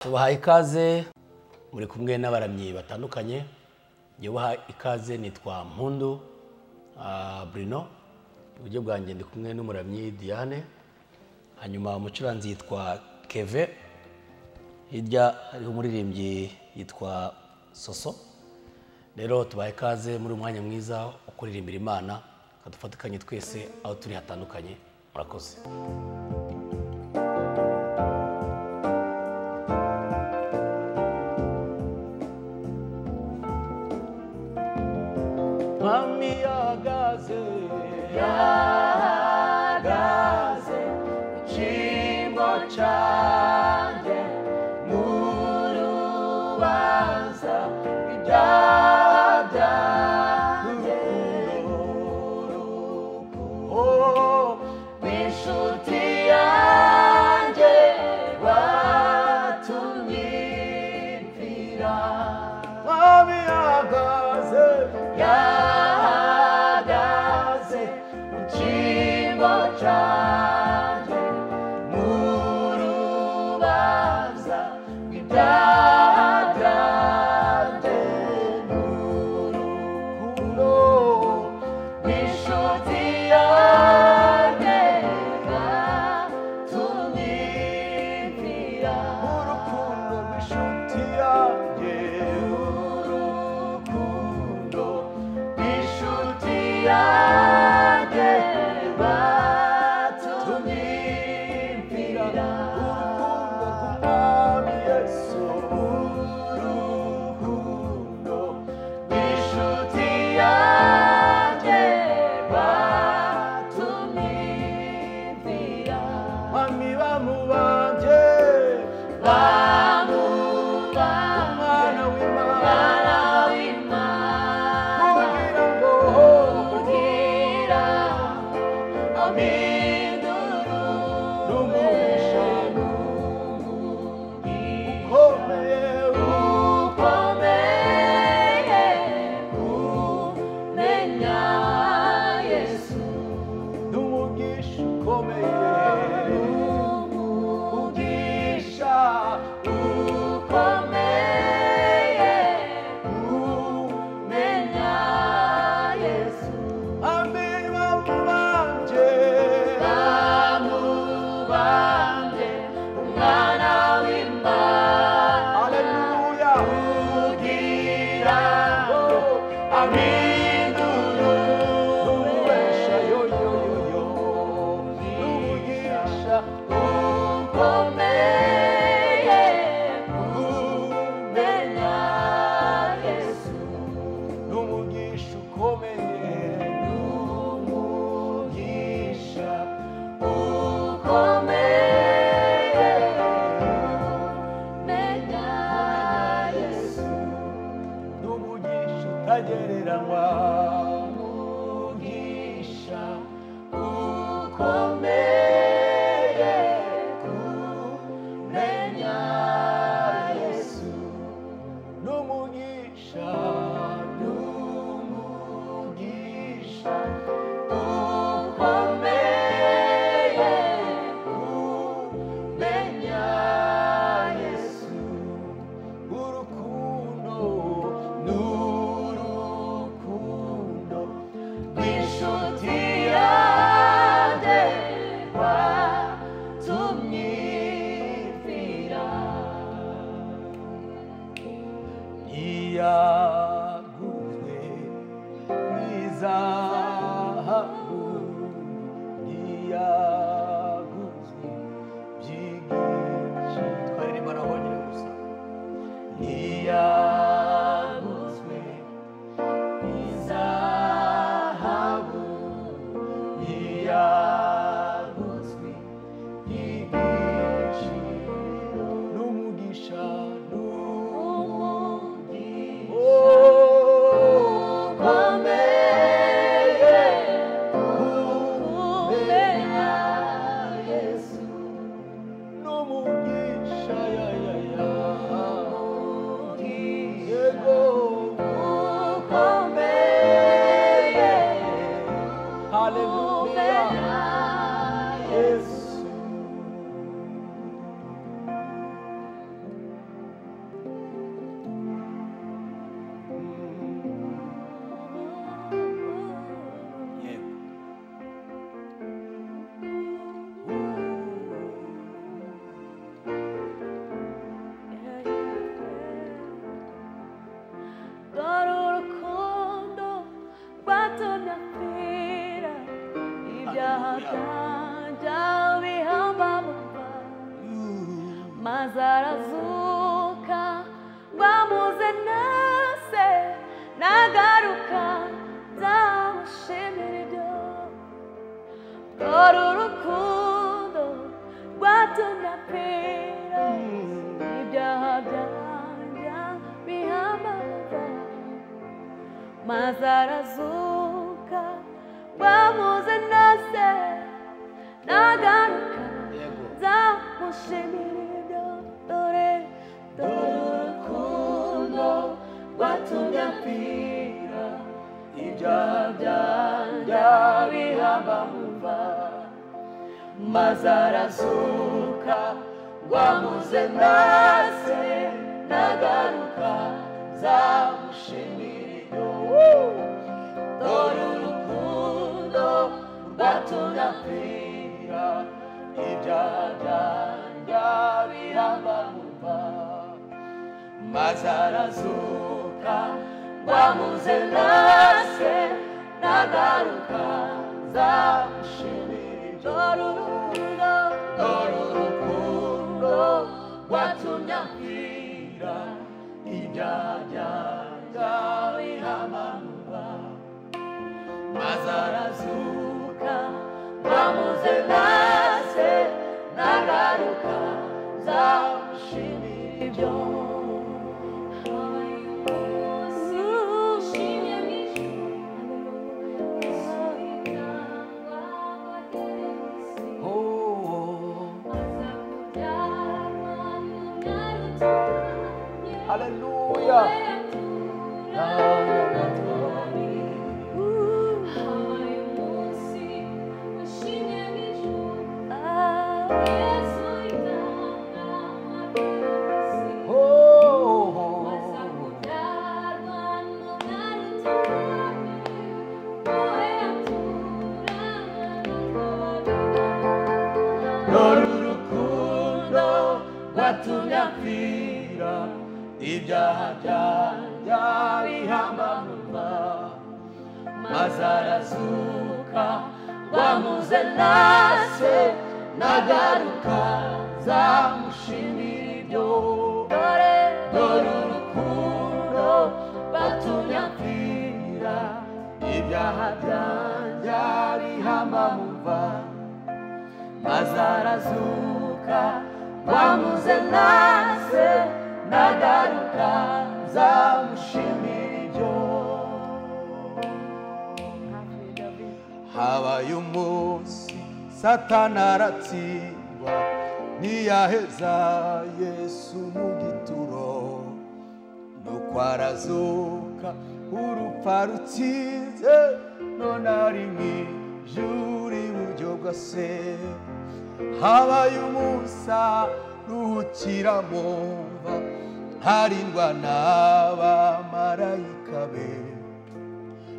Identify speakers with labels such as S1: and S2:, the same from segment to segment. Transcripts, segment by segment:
S1: Tubahaye ikaze, muri kumwe n'abaramyi batandukanye. Njye ikaze nitwa Mpundu Bruno. Iburyo bwanjye ndi kumwe n'umuramyi Diane, hanyuma umucuranzi yitwa Keve, hirya hariho umuririmbyi yitwa Soso. Rero tubahaye ikaze muri umwanya mwiza wo kuririmbira Imana, kadufatikanye twese aho turi hatandukanye. Murakoze. Mami yagaze
S2: yahagaze mu cyanjye mu rubanza ibyaha byanjye n'inshuti yanjye batumye mpfira.
S1: Mami yagaze
S2: yahagaze mu cyimbo cyanjye mu rubanza rw'ibyaha byanjye n'urukundo rw'inshuti yanjye batumye mpfira.
S1: Urukundo rw'inshuti yanjye,
S2: urukundo rw'inshuti yanjye batumye mpfira.
S1: Urukundo rw'Umwami Yesu,
S2: urukundo rw'inshuti yanjye batumye mpfira.
S1: Mami bamubambye,
S2: bamubambye
S1: Umwana w'Imana,
S2: Umwana w'Imana,
S1: kugira ngo
S2: kugira aminduru
S1: n'umugisha ukomeye,
S2: ukomeye kumenya Yesu,
S1: n'umugisha ukomeye,
S2: umugisha ukomeye kumenya Yesu.
S1: Mami bamubambye,
S2: Bamubambye Umwana w'Imana,
S1: haleluya,
S2: kugira ngo amindure
S1: n'umugisha yo yo yo yo, n'umugisha
S2: ukomeye kumenya Yesu,
S1: n'umugisha ukomeye,
S2: n'umugisha ukomeye kumenya Yesu,
S1: n'umugisha utagereranywa,
S2: umugisha ukomeye kumenya Yesu,
S1: n'umugisha,
S2: n'umugisha ukomeye kumenya Yesu,
S1: urukundo,
S2: n'urukundo
S3: arazuka bamuze nase nagaruka nzamushimira ibyo dore urukundo rwatumye apfira ibyaha byanjye bihamagara maze arazuka bamuze nase nagaruka nzamushimira ibyo dore dore urukundo rwatumye apfira
S2: ibyaha byanjye bihamba mu mva maze arazuka rwamuze nase nagaruka nzamushimira ibyo dore urukundo rwatumye apfira ibyaha byanjye bihamba mu mva maze arazuka rwamuze nase nagaruka nzamushimira ibyo dore urukundo rwatumye apfira ibyaha byanjye bihamba mu mva maze arazuka rwamuze nase nagaruka nzamushimira ibyo. Hallelujah. Dore urukundo rwatumye apfira ibyaha byanjye bihamba mu mva maze arazuka rwamuze nase nagaruka nzamushimira ibyo dore urukundo rwatumye apfira ibyaha byanjye bihamba mu mva maze arazuka rwamuze nase nagaruka nzamushimira ibyo. Habaye umunsi Satani aratsindwa ntiyaheza Yesu mu gituro nuko arazuka urupfa rutsinze none ari mu ijuru iburyo bwa se. Habaye umunsi aruhukira mu mva harindwa n'abamarayika be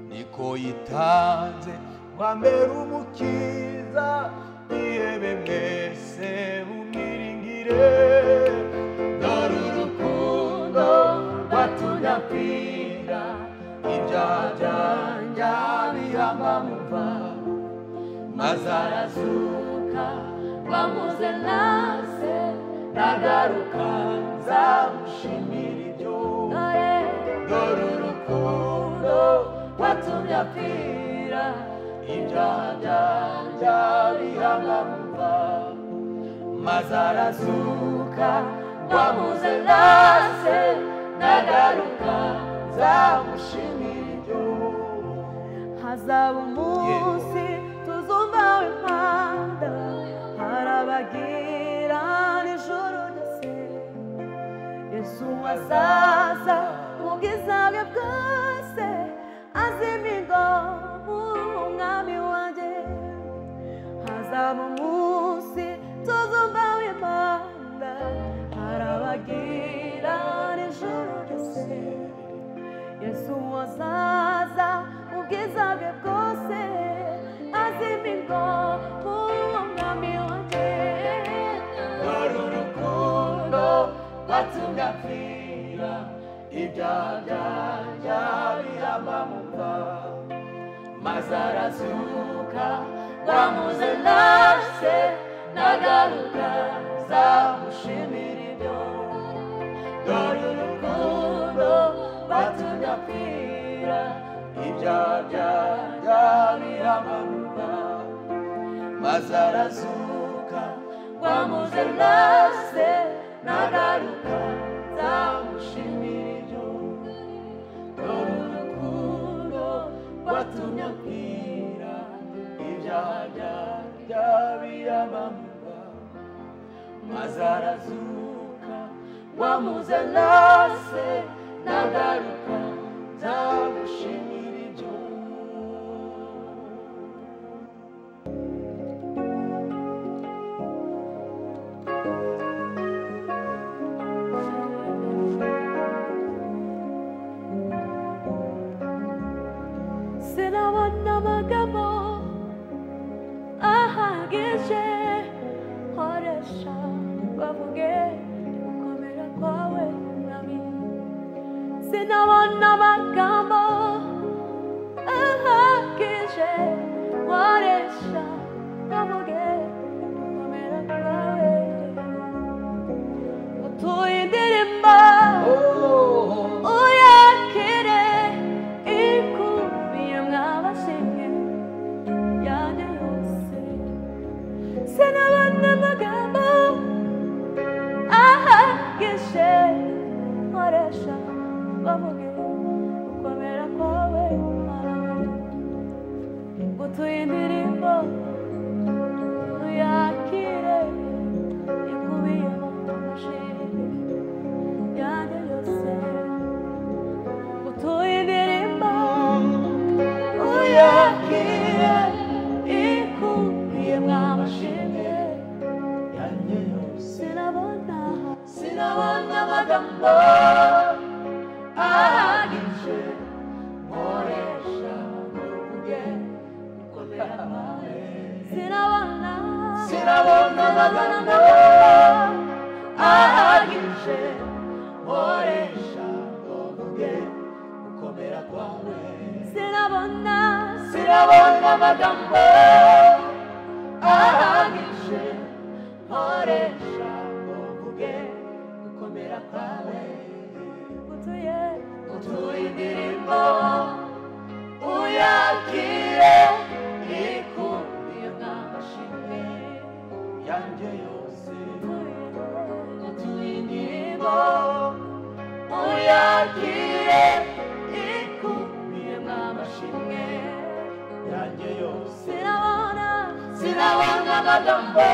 S2: niko yitanze ngo ambere umukiza ihebe mwese mumwiringire. Dore urukundo rwatumye apfira ibyaha byanjye bihamba mu mva maze arazuka
S3: rwamuze nase
S2: nagaruka nzamushimira ibyo dore urukundo rwatumye apfira ibyaha byanjye bihamba mu mva maze arazuka rwamuze nase nagaruka nzamushimira ibyo.
S3: Hazaba umunsi tuzumva impanda harabagira n'ijuru ryose Yesu azaza mu bwiza bwe bwose azima ingoma umwami wanjye. Hazaba umunsi tuzumva impanda harabagira n'ijuru ryose Yesu azaza mu bwiza bwe bwose azima ingoma umwami wanjye.
S2: Dore urukundo rwatumye apfira ibyaha byanjye bihamba mu mva maze arazuka rwamuze nase nagaruka nzamushimira ibyo. Maze arazuka wamuzanase nagaruka nzamushimira ibyo. Dore urukundo rwatumye apfira ibyaha byanjye abiyamamura. Maze arazuka wamuzanase nagaruka nzamushimira ibyo.
S3: Sinabona amagambo ahagije nkoresha bavuge gukomera kwawe mwami. Sinabona amagambo ahagije nkoresha bavuge gukomera kwawe. Utuye indirimbo uyakire ikubiye mwabashimwe yanjye yose. Sinabona amagambo ahagije nkoresha bavuge gukomera kwawe mwami. Utuye indirimbo uyakire ikubiyemo amashimwe yanjye yose. Utuye indirimbo uyakire ikubiyemo amashimwe
S2: yanjye yose.
S3: Sinabona
S2: Sinabona amagambo ahagije nkoresha uvuge gukomera kwawe.
S3: Sinabona
S2: Sinabona amagambo ahagije nkoresha uvuge gukomera kwawe.
S3: Sinabona
S2: Sinabona amagambo ahagije nkoresha uvuge gukomera kwawe.
S3: Utuye
S2: Utuye indirimbo uyakire ikubiyemo amashimwe yanjye yose. Utuye indirimbo uyakire ikubiyemo amashimwe yanjye yose.
S3: Sinabona
S2: Sinabona amagambo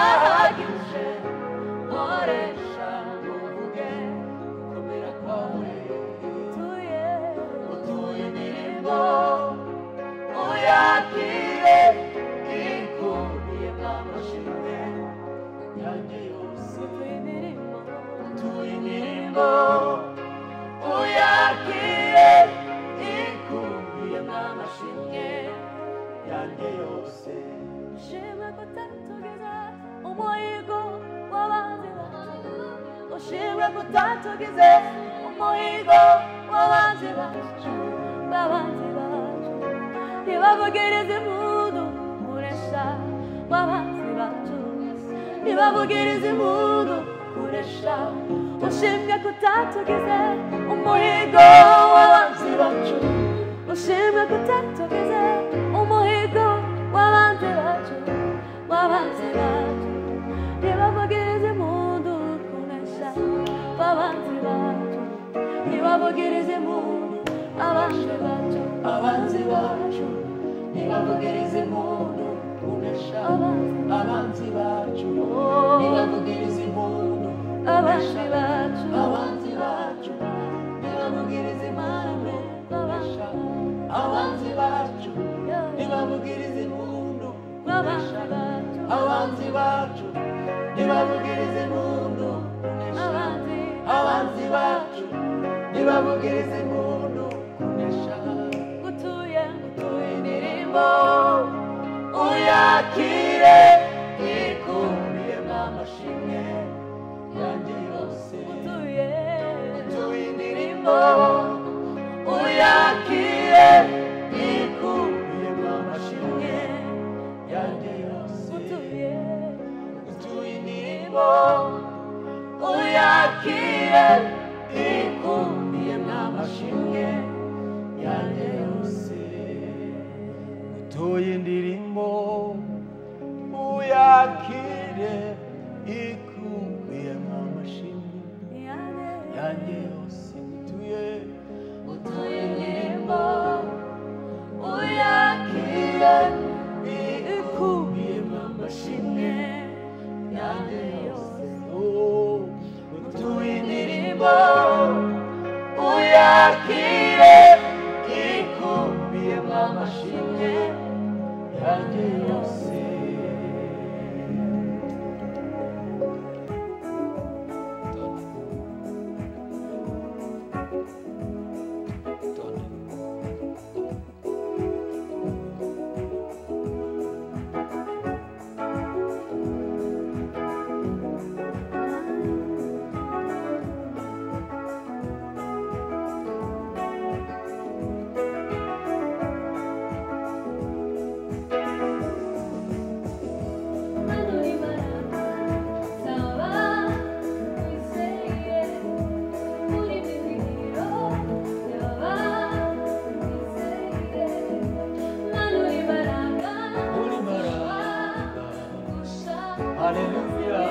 S2: ahagije nkoresha uvuge gukomera kwawe.
S3: Utuye
S2: Utuye indirimbo uyakire ikubiyemo amashimwe yanjye yose.
S3: Utuye indirimbo
S2: Utuye indirimbo uyakire ikubiyemo amashimwe yanjye yose.
S3: Ushimwe kutatugize umuhigo w'abanzi bacu. Ushimwe kutatugize umuhigo w'abanzi bacu, w'abanzi bacu. Ntibavugirize impundu kuresha w'abanzi bacu. Ntibavugirize impundu kuresha. Ushimwe kutatugize umuhigo w'abanzi bacu. Ushimwe kutatugize umuhigo w'abanzi bacu, w'abanzi bacu. Ntibavugirize impundu kunesha w'abanzi bacu. Ntibavugirize impundu abanzi bacu,
S2: Abanzi bacu ntibavugirize impundu kunesha. Abanzi bacu ntibavugirize impundu
S3: abanzi bacu,
S2: Abanzi bacu ntibavugirize impundu kunesha. Abanzi bacu ntibavugirize impundu
S3: abanzi
S2: kunesha.
S3: bacu,
S2: Abanzi bacu ntibavugirize impundu kunesha.
S3: abanzi,
S2: Abanzi bacu ntibavugirize impundu kunesha.
S3: Utuye
S2: Utuye indirimbo uyakire ikubiyemo amashimwe yanjye yose.
S3: Utuye
S2: Utuye indirimbo uyakire ikubiyemo amashimwe yanjye yose.
S3: Utuye
S2: Utuye indirimbo uyakire ikubiyemo amashimwe yanjye yose. Utuye indirimbo Uyakire ikubiyemo amashimwe yanjye yose ngutuye
S3: utuye indirimbo uyakire
S2: ikubiyemo amashimwe yanjye yose utuye indirimbo uyakire ikubiyemo amashimwe yanjye yose. Hallelujah.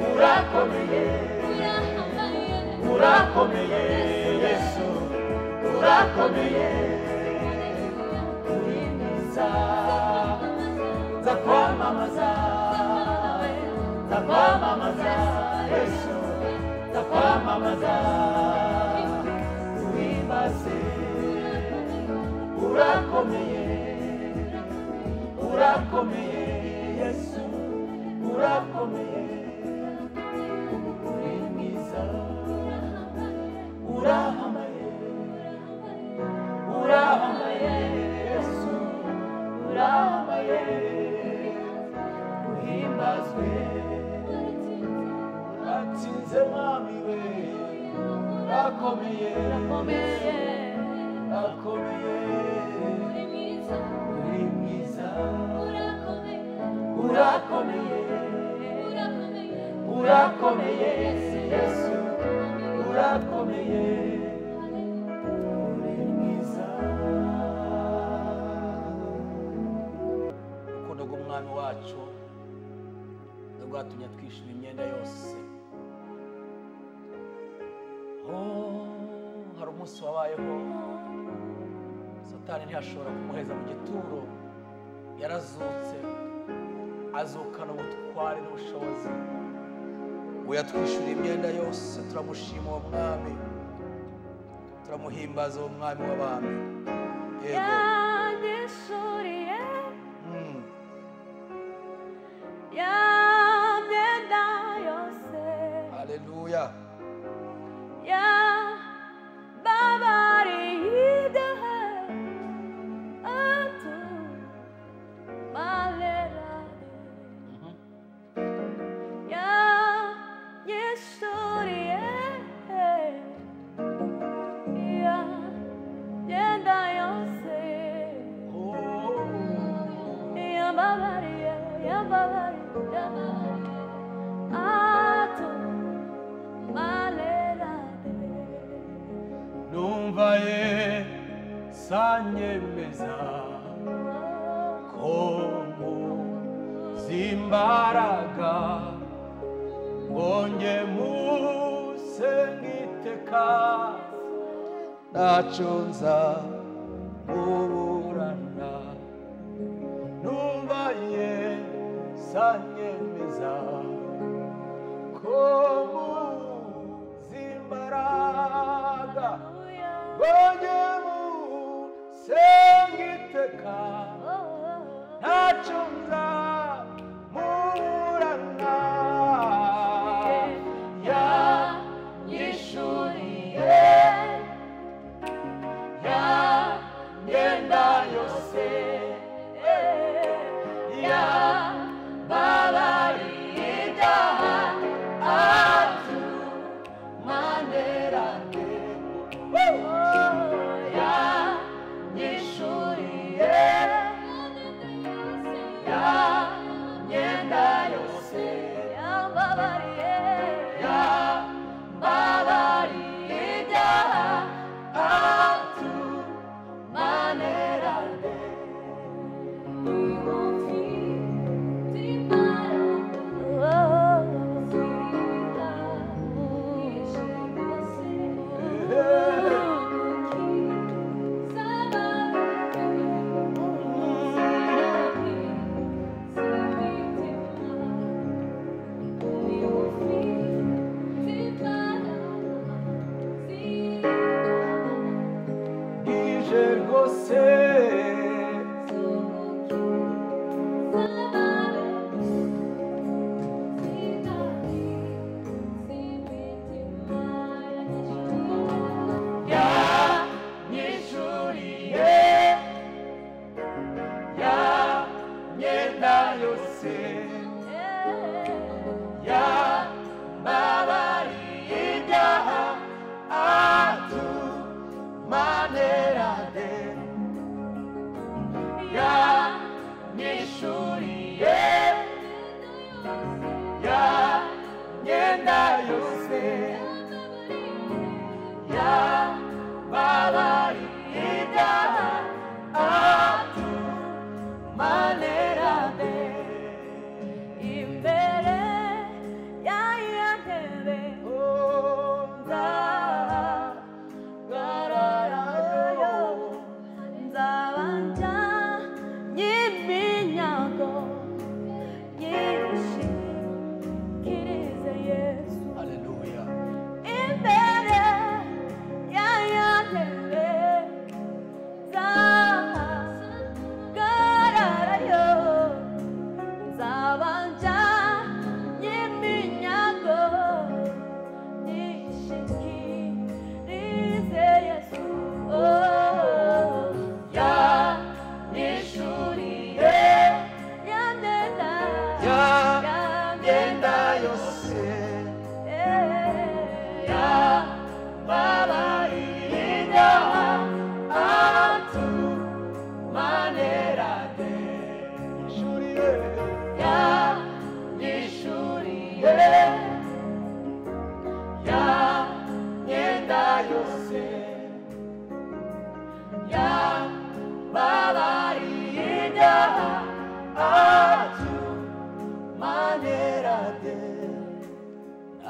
S2: Urakomeye. Urakomeye Yesu, urakomeye, uri mwiza. Nzakwamamaza, nzakwamamaza Yesu, nzakwamamaza, uhimbaze. Urakomeye, urakomeye Yesu, urakomeye, uri mwiza. Urahamaye, urahamaye Yesu, urahamaye, uhimbazwe. Atsinze mwami we, urakomeye, urakomeye, uri mwiza. Urakomeye, urakomeye Yesu, urakomeye, uri mwiza.
S1: Urukundo rw'umwami wacu rwatumye twishyura imyenda yose. Oh, hari umunsi wabayeho Satani ntiyashobora kumuheza mu gituro, yarazutse azukana ubutware n'ubushobozi. We yatwishyura imyenda yose, turamushima uwo mwami, turamuhimbaza uwo mwami w'abami. Yego.
S3: Yanyishuriye ya myenda yose.
S1: Haleluya.
S3: Yambabariye ibyaha, atumalerane. Yanyishuriye ya myenda yose. Yambabariye, yambabariye, atumalerane.
S2: Numva Yesu anyemeza ko muzimbaraga, ngo njye musenge iteka, ntacyo nza muburana. Numva Yesu anyemeza ko muzimbaraga, ngo njye musenge iteka, ntacyo nza muburana. Yanyishuriye ya myenda yose, yambabariye ibyaha, atumanerane. Yanyishuriye ya myenda yose,
S3: Yambabariye,
S2: yambabariye ibyaha, atumanerane. Bwije rwose yanyishuriye ya myenda yose, yambabariye ibyaha, atumanerane.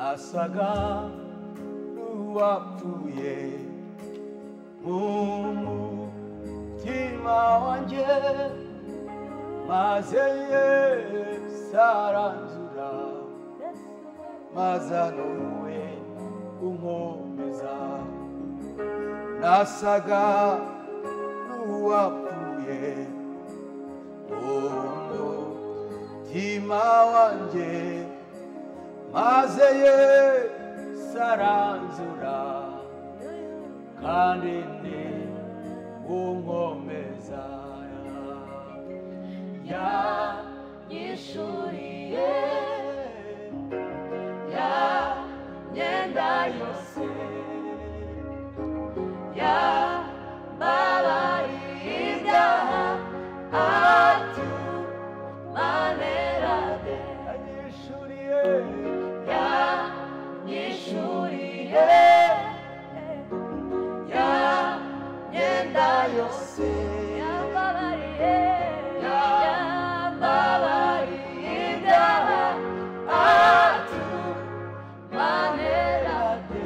S2: Nasaga n'uwapfuye mu mutima wanjye, maze Yesu aranzura, maze anuwe unkomeza. Nasaga n'uwapfuye mu mutima wanjye, maze Yesu aranzura, kandi ni unkomeza.
S3: Yanyishuriye ya myenda yose, yambabariye ibyaha, atumanerade.
S2: Yanyishuriye,
S3: yanyishuriye ya myenda yose, yambabariye, yambabariye ibyaha, atumanerade.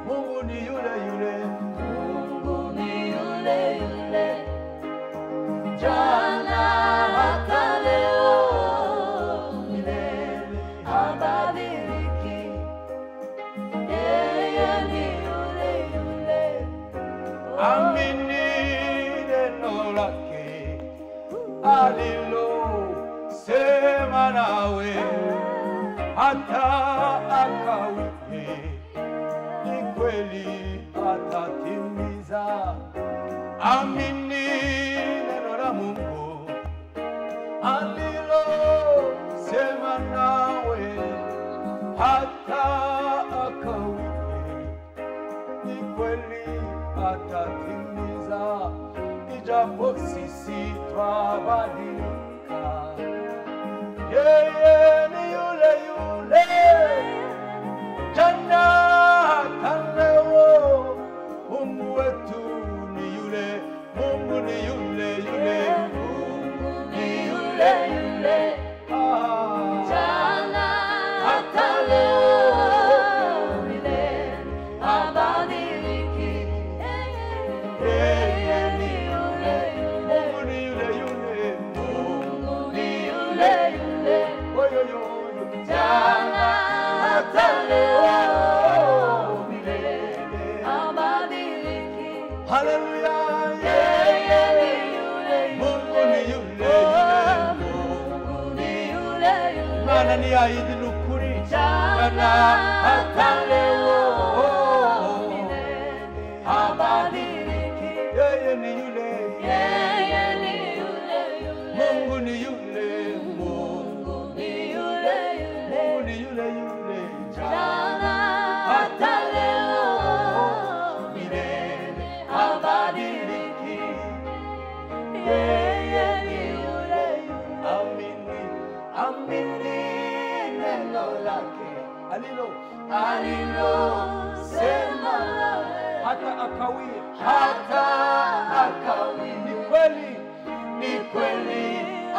S2: Mungu ni yule yule,
S3: Mungu ni yule yule, jana hata leo, milele habadiliki. Yeye ni yule yule.
S2: Amini neno lake alilosema nawe, hata akawie, ni kweli atatimiza. Amini neno la Mungu alilosema nawe, hata akawie, ni kweli atatimiza. Ijapo sisi twabadilika, yeye ni yule yule, jana hata leo. Mungu wetu ni yule, Mungu ni yule yule,
S3: Mungu ni yule yule,
S2: Ah.
S3: jana hata leo, milele habadiliki. Yeye ni yule yule.
S2: Mungu ni yule yule,
S3: Mungu ni yule yule,
S2: Oyoyoyo.
S3: jana hata leo, milele habadiliki.
S2: Haleluya,
S3: Yeye ni yule
S2: Mungu
S3: yule.
S2: ni yule yule.
S3: Mungu ni yule yule,
S2: Imana ni yayindi ni ukuri,
S3: jana hata leo, milele habadiliki.
S2: Yeye ni yule,
S3: Yeye ni yule yule.
S2: Mungu ni yule, Mungu
S3: Mungu ni yule yule,
S2: ni yule yule,
S3: jana hata leo, milele habadiliki. Yeye ni yule yule.
S2: Amini, amini neno lake alilo
S3: Alilosema
S2: hata akawie,
S3: hata akawie,
S2: ni kweli, ni kweli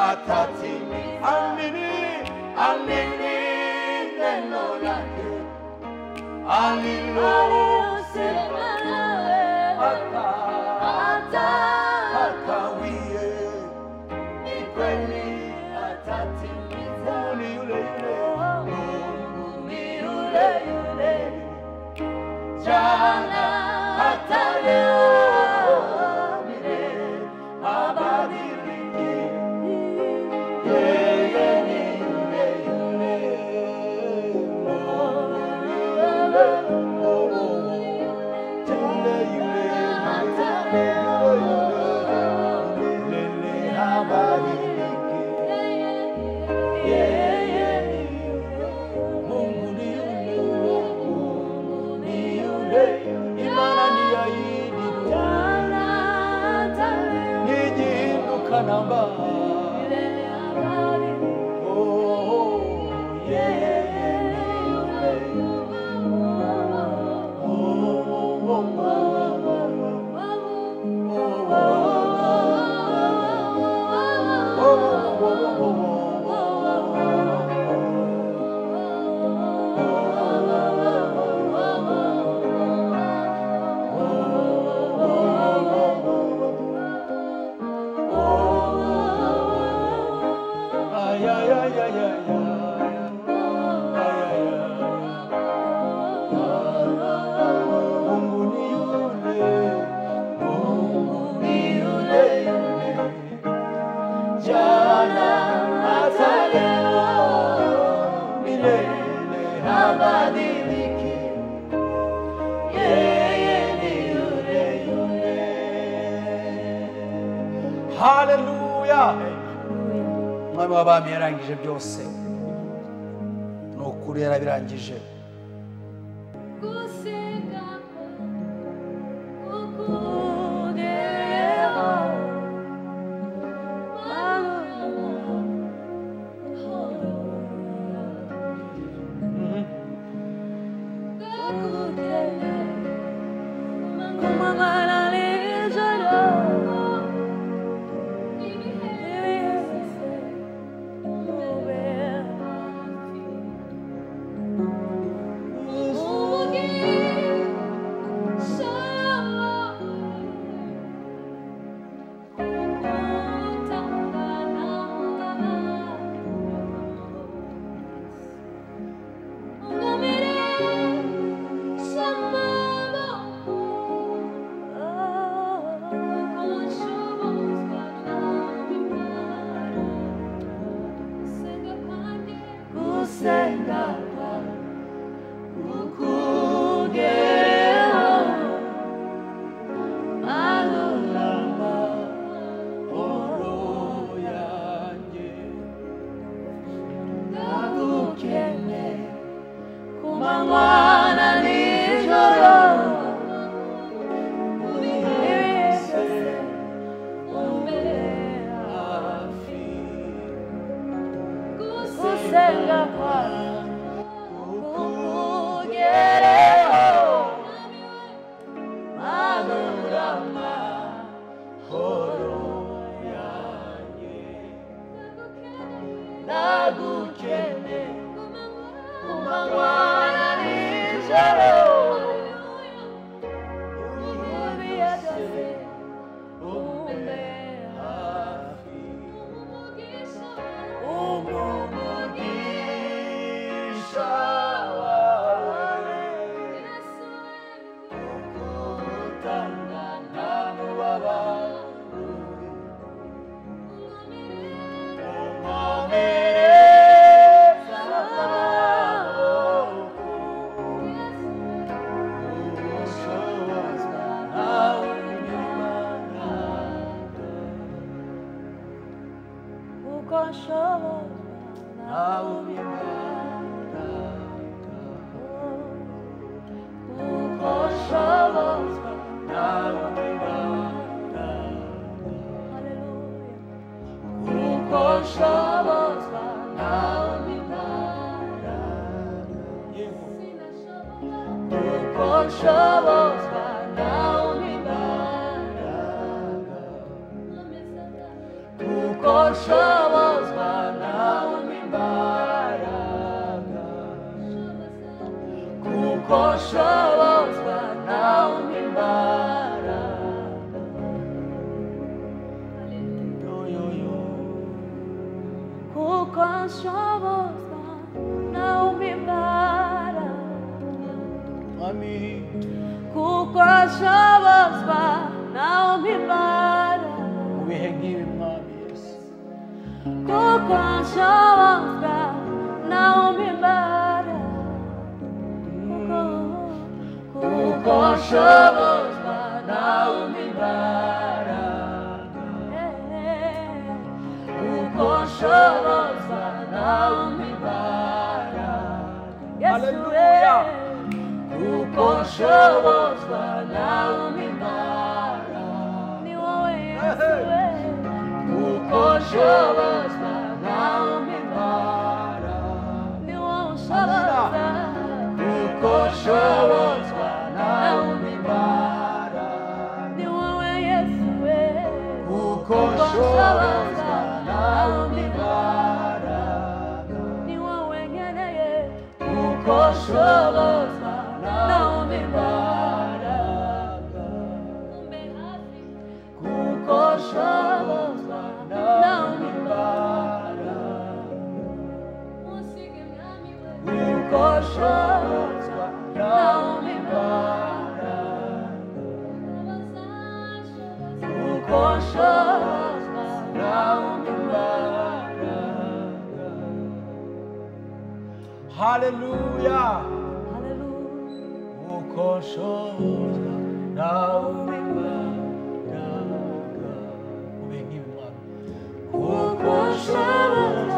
S2: atatimiza. Amini, amini neno lake alilosema
S3: alilosema
S2: hata
S3: hata
S2: akawie,
S3: ni kweli atatimiza.
S2: Mungu ni yule yule,
S3: Mungu ni yule yule, jana hata leo, milele.
S4: Umwami w'abami yarangije byose, ni ukuri yarabirangije. Hallelujah.
S3: Hallelujah.
S2: Ukoshozwa nawe imbaraga. Ube nk'ibi Mwami. Ukoshozwa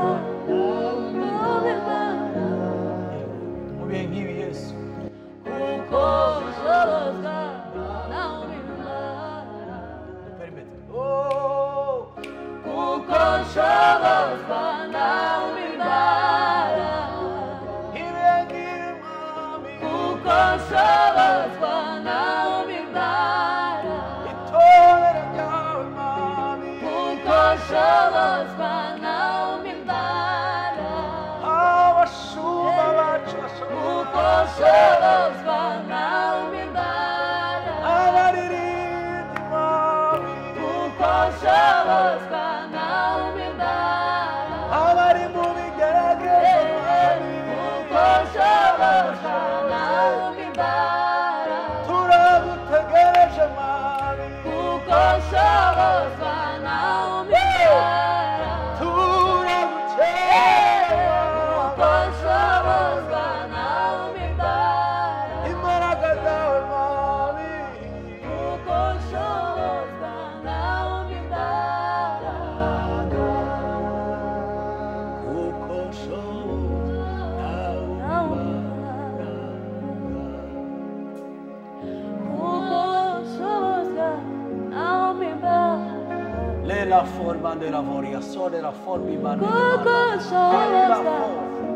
S1: La forma de la voria, sole la forma di
S3: Kuko nshobozwa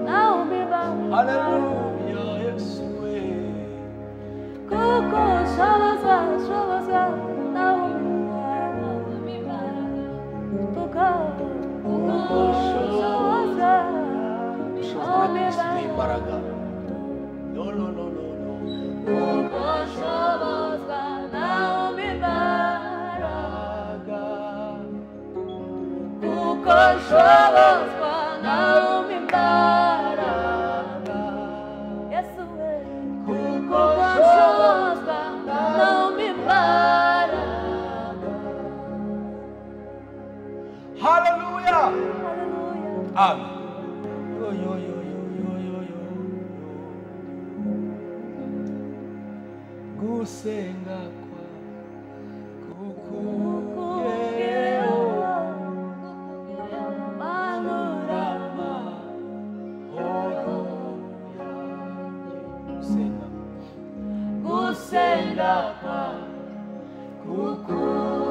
S3: nawe umpa
S1: Haleluya, Yesu we.
S3: Kuko nshobozwa, nshobozwa nawe umpa imbaraga. Kuko nshobozwa
S1: Ushobozwa na Kristo imbaraga. No, no, no, no, no.
S3: Kuko nshobozwa nawe umpa imbaraga. Kuko nshobozwa nawe umpa imbaraga. Yesu we. Kuko nshobozwa nawe umpa imbaraga.
S2: Haleluya.
S3: Hallelujah.
S2: Amen.
S4: Yo, yo, yo, yo, yo, yo, yo. Gusenga kwa kukugereho amahoro yanjye. Gusenga
S3: Gusenga kwa kukugereho.